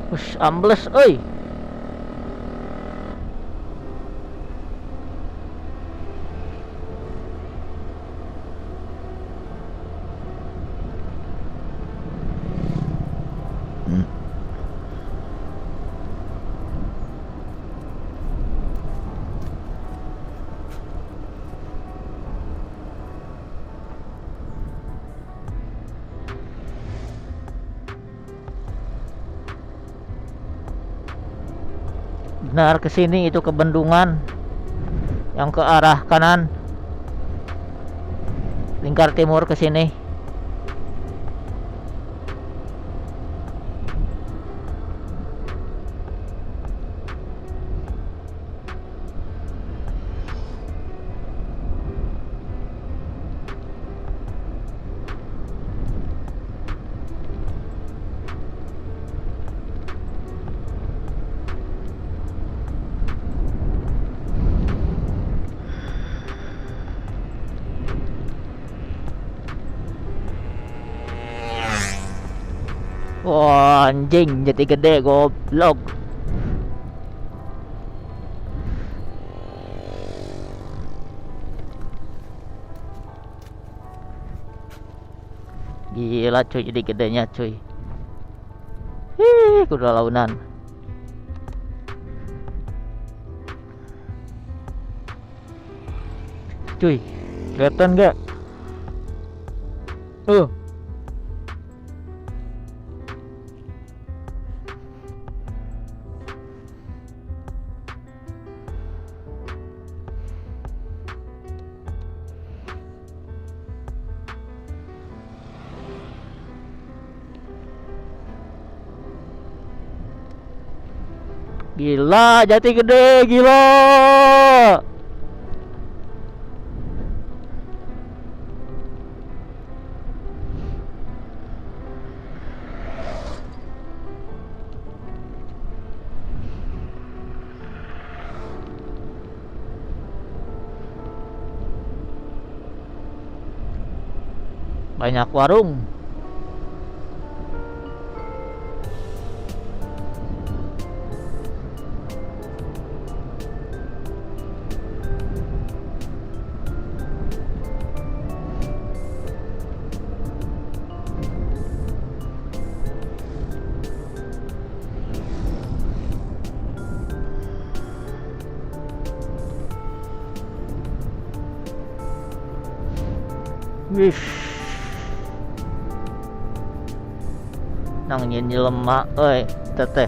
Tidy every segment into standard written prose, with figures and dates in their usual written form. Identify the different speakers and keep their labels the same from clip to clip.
Speaker 1: Ush, ambles euy. Benar ke sini itu ke bendungan yang ke arah kanan, lingkar timur ke sini. Wah, anjing, jadi gede goblok. Gila cuy, jadi gedenya cuy. Hih, kuda launan. Cuy, kelihatan nggak? Gila, jati gede, gila. Banyak warung. Wih, nang nyin lemak, oi, teteh.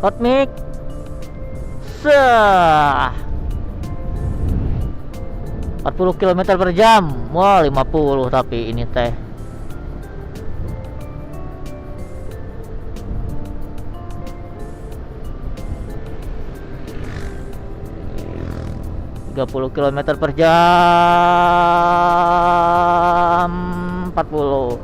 Speaker 1: Hot mix. Sah. 40 km per jam. Wah, 50 tapi ini teh. 30 km per jam, 40.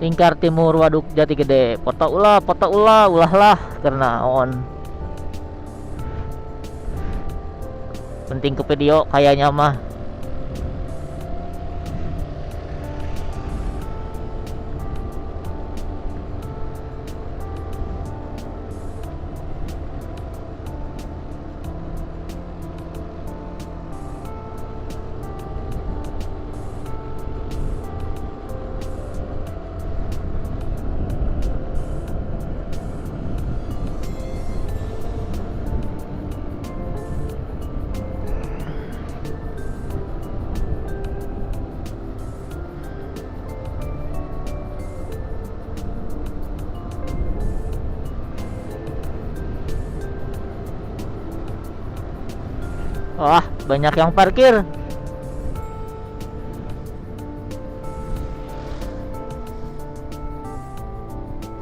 Speaker 1: Lingkar Timur Waduk Jati Gede. Foto ulah, ulah lah karena on. Penting ke video kayaknya mah. Wah, banyak yang parkir.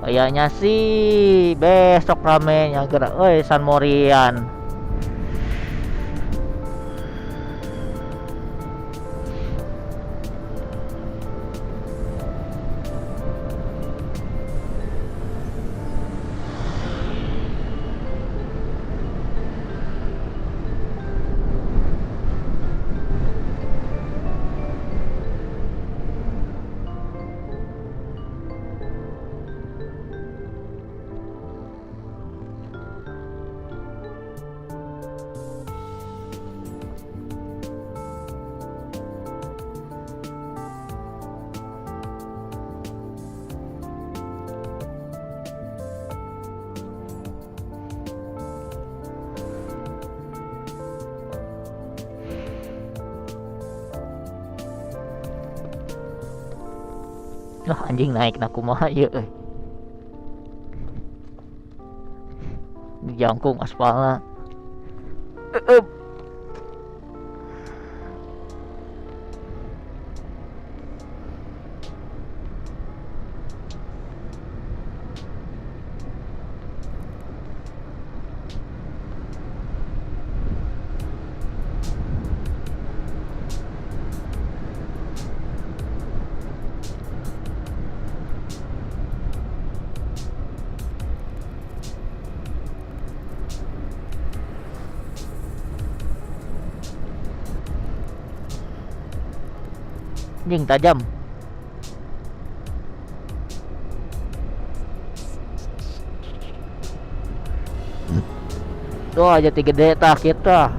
Speaker 1: Kayaknya sih besok ramenya gerak euy San Morian. Lah anjing naik na kumaha ieu euy. Dijangkung aspalna. Eueup. Anjing tajam. Tuh jati gede tah kita.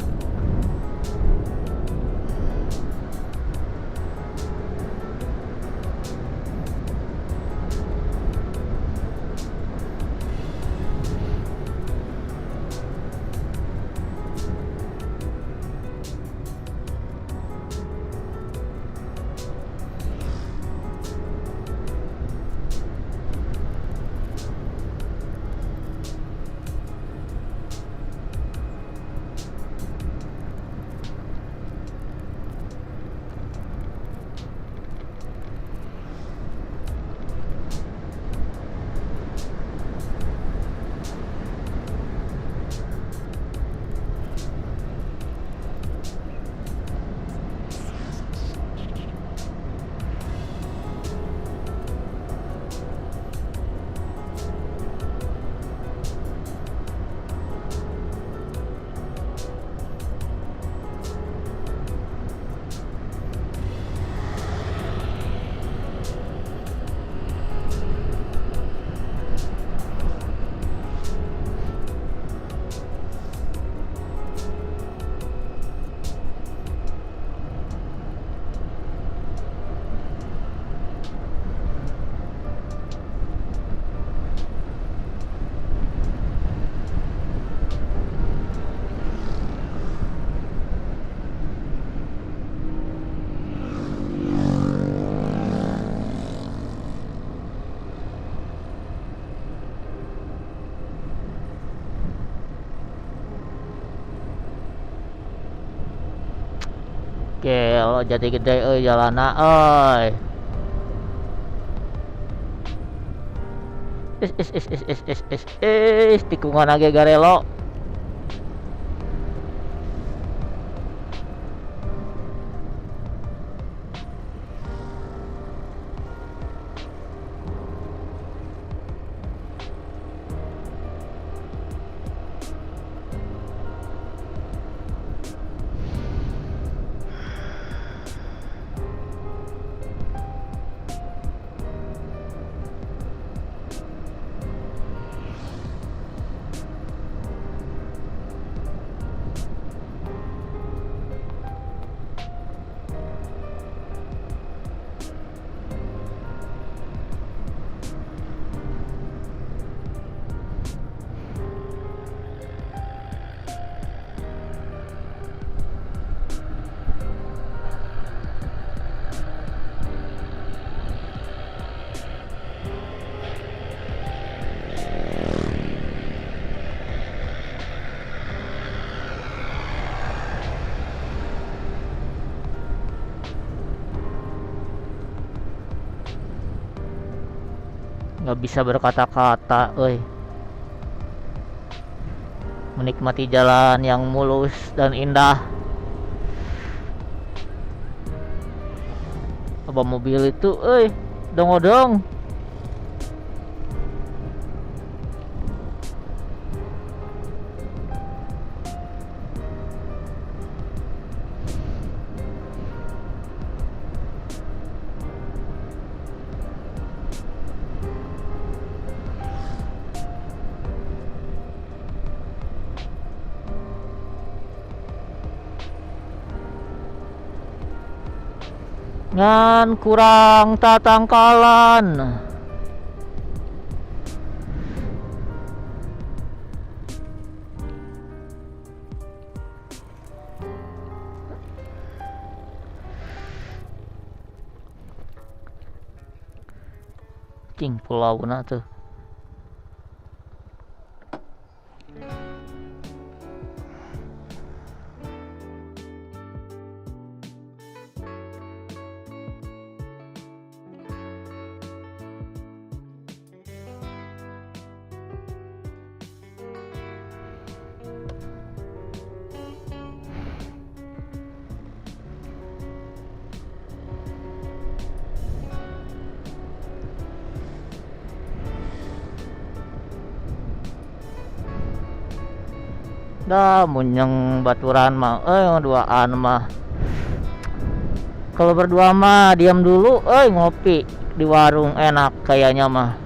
Speaker 1: Gelo jati gede euy jalanna euy. Is is is is is is is is tikungan ge garelo. Nggak bisa berkata-kata, euy. Menikmati jalan yang mulus dan indah. Apa mobil itu, euy, dong-odong. Ngan kurang tatangkalan. Cing pulauna tuh. Dah munyeng baturan mah, duaan mah. Kalau berdua mah diam dulu, ngopi di warung enak kayaknya mah.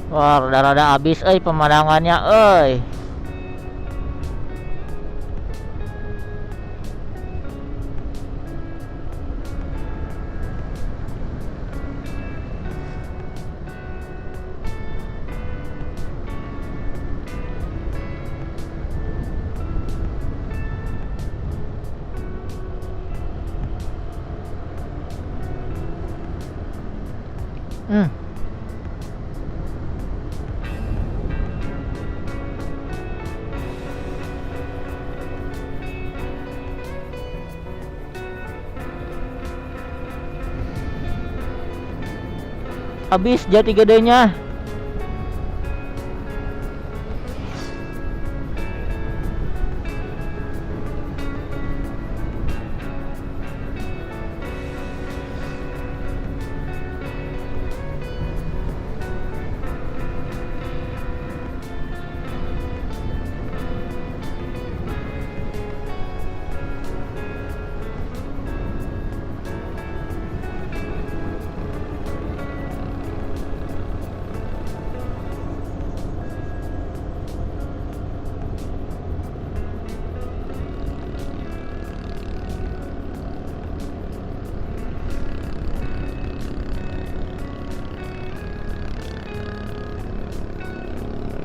Speaker 1: Wah, rada-rada abis euy pemandangannya euy. Habis jati gedenya.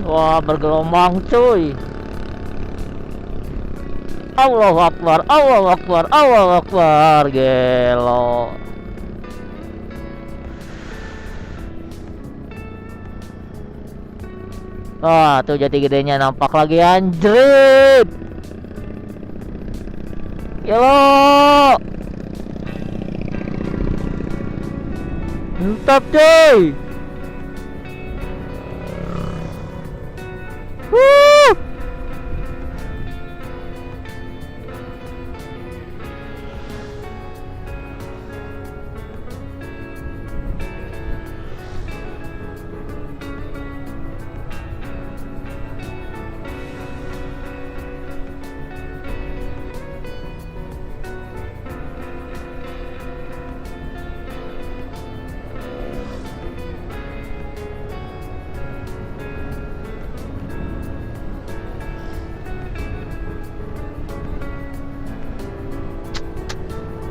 Speaker 1: Wah, bergelombang cuy. Allahu Akbar, Allahu Akbar, Allahu Akbar. Gelo. Wah, tuh jati gedenya nampak lagi anjrit. Gelo. Mantap cuy.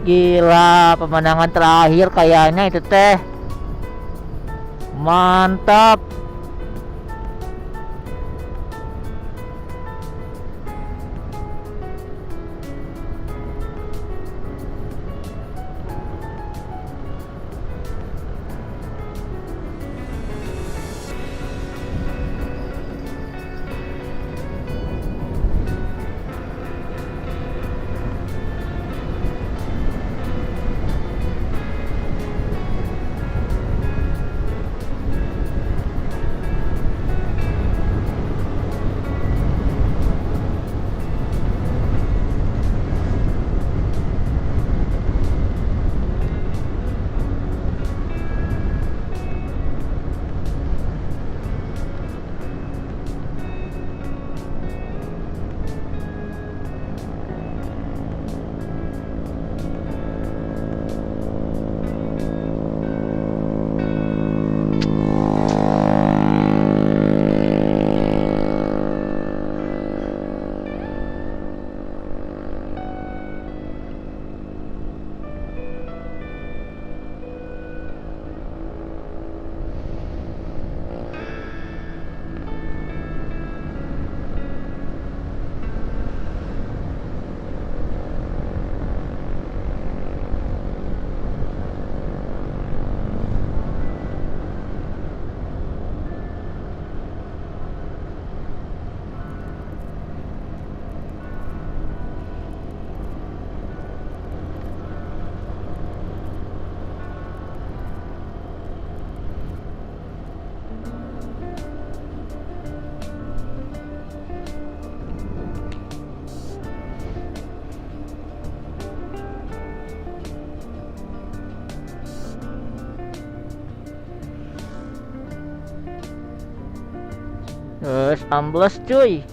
Speaker 1: Gila, pemandangan terakhir kayaknya itu teh. Mantap. Terus ambles cuy.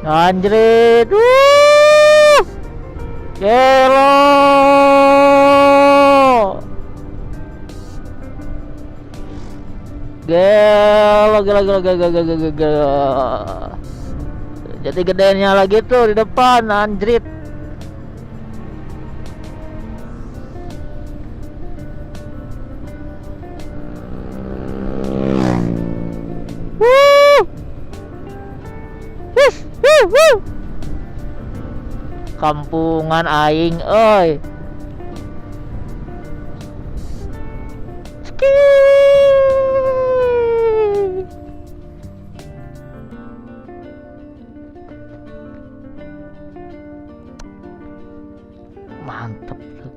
Speaker 1: Anjrit. Wuh. Gelo. Gelo, gelo, gelo, gelo, gelo, gelo, gelo. Jadi gedenya lagi tuh di depan, anjrit. Wuh. Wuh, wuh, wuh. Kampungan aing euy. Mantep tuh.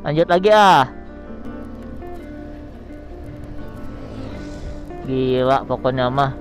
Speaker 1: Lanjut lagi ah. Gila pokoknya mah.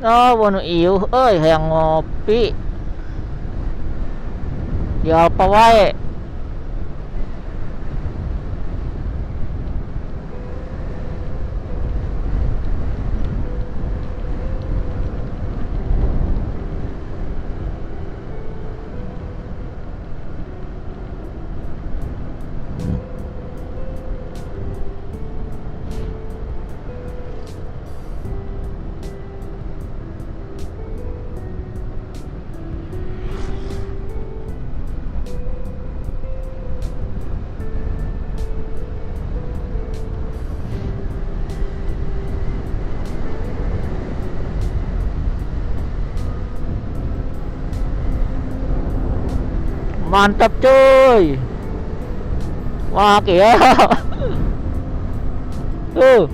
Speaker 1: Oh, wanu iuh euy hayang ngopi. Di apa wae? Mantap cuy. Wah, ya. Tuh.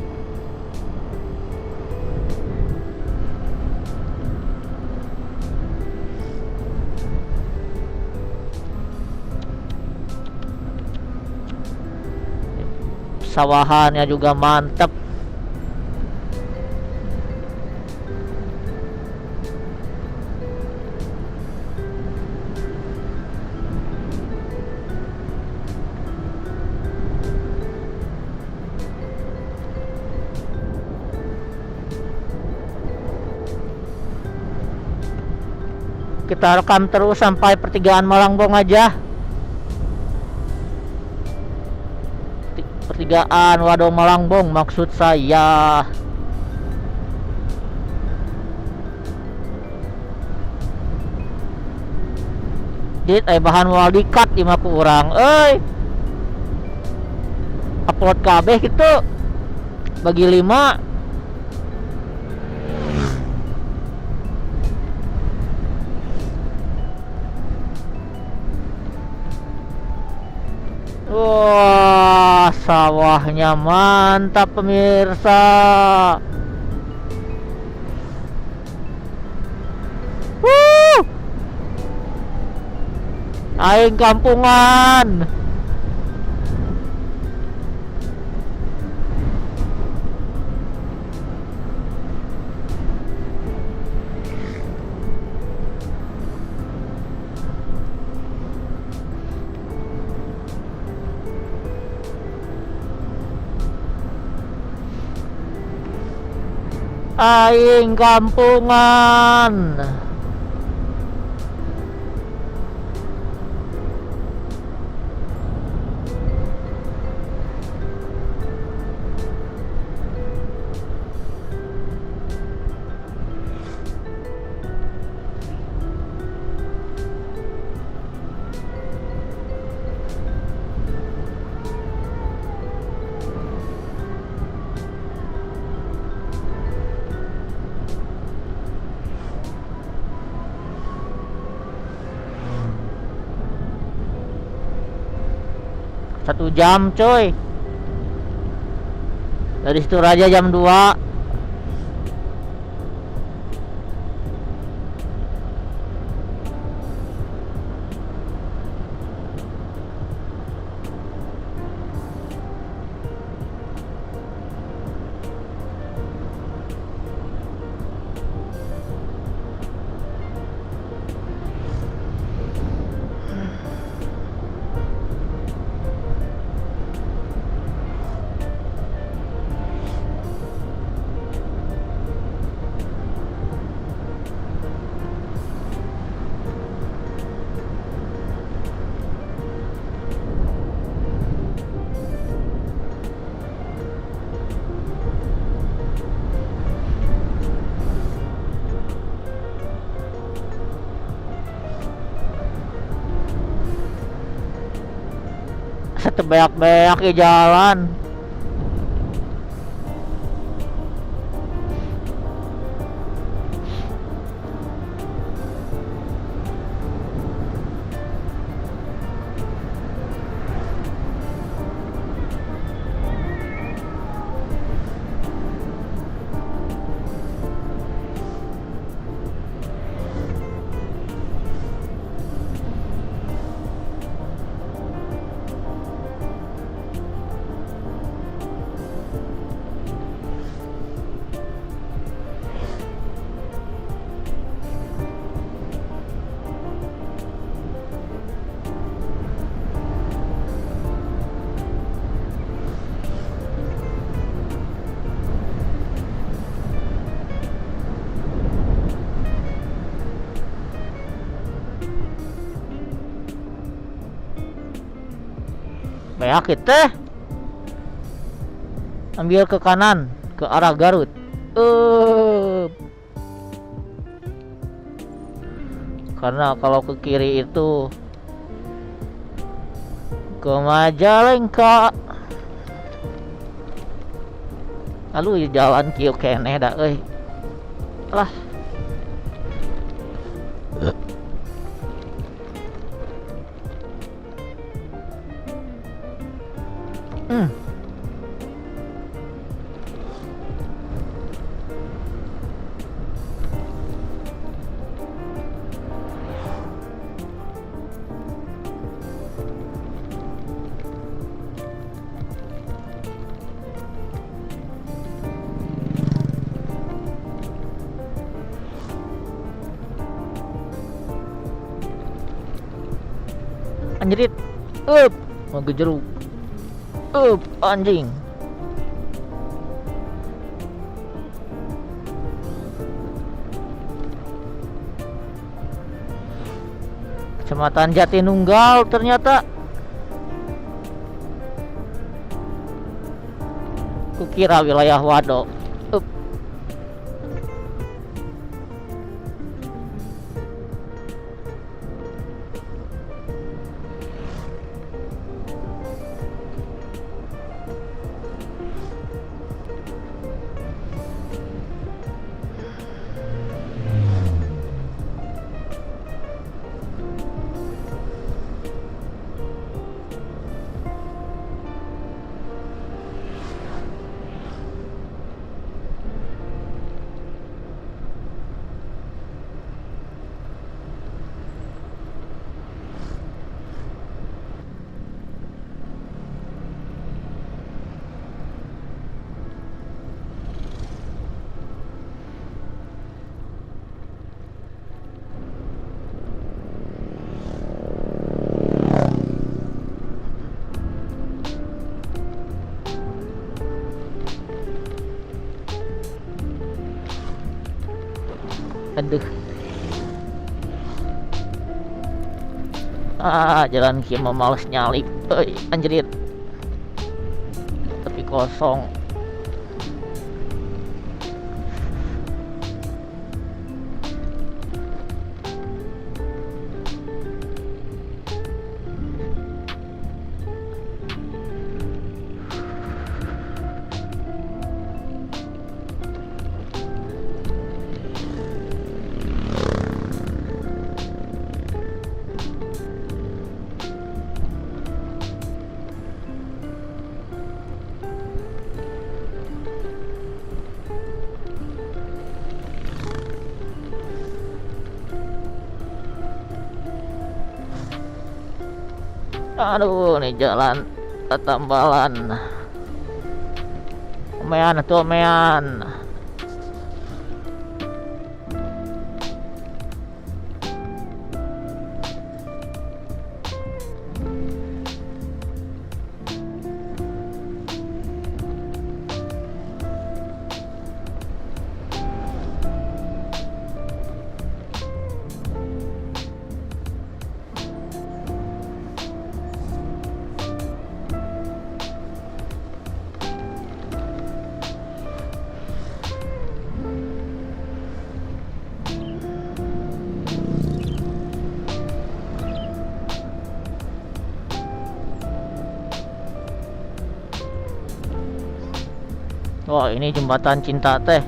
Speaker 1: Sawahannya juga mantap. Kita rekam terus sampai pertigaan Malangbong aja. Pertigaan Wadong Malangbong maksud saya. Dit, bahan moal dikat lima ku urang euy. Upload kabeh gitu. Bagi 5. Wah, sawahnya mantap pemirsa. Wuh. Aing kampungan. Aing kampungan. Satu jam coy. Dari situ raja jam 2. Setebeak-beak di jalan. Beak itu ambil ke kanan ke arah Garut. Karena kalau ke kiri itu ke Majalengka. Lalu jalan kieu keneh dah euy. Lah. Anjrit, up, mau jeruk, up, anjing. Kecamatan Jatinunggal ternyata. Kukira wilayah Wado. Up. Aduh. Ah, jalan kieu mah males nyalip euy, anjrit. Tapi kosong. Aduh, nih jalan Tatambalan. Omean tuh omean. Wah, ini jembatan cinta teh.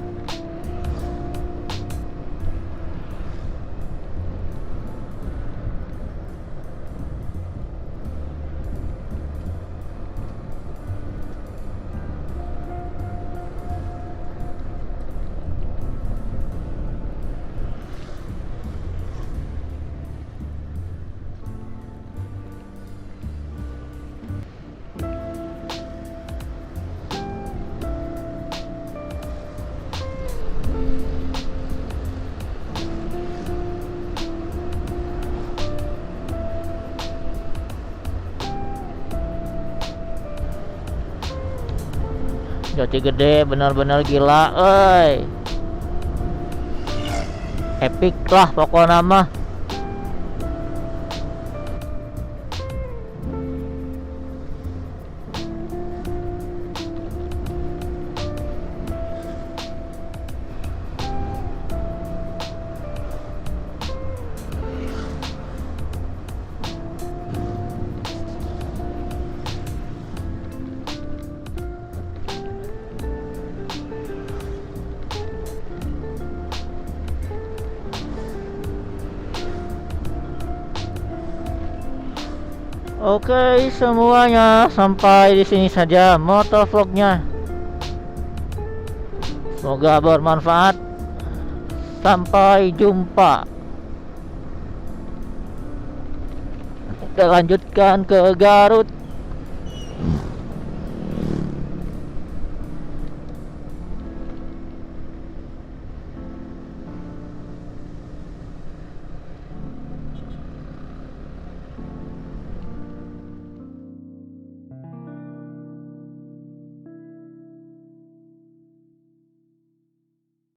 Speaker 1: Jati Gede benar-benar gila, euy. Epic lah pokoknya mah. Oke semuanya, sampai di sini saja motovlognya. Semoga bermanfaat. Sampai jumpa. Kita lanjutkan ke Garut.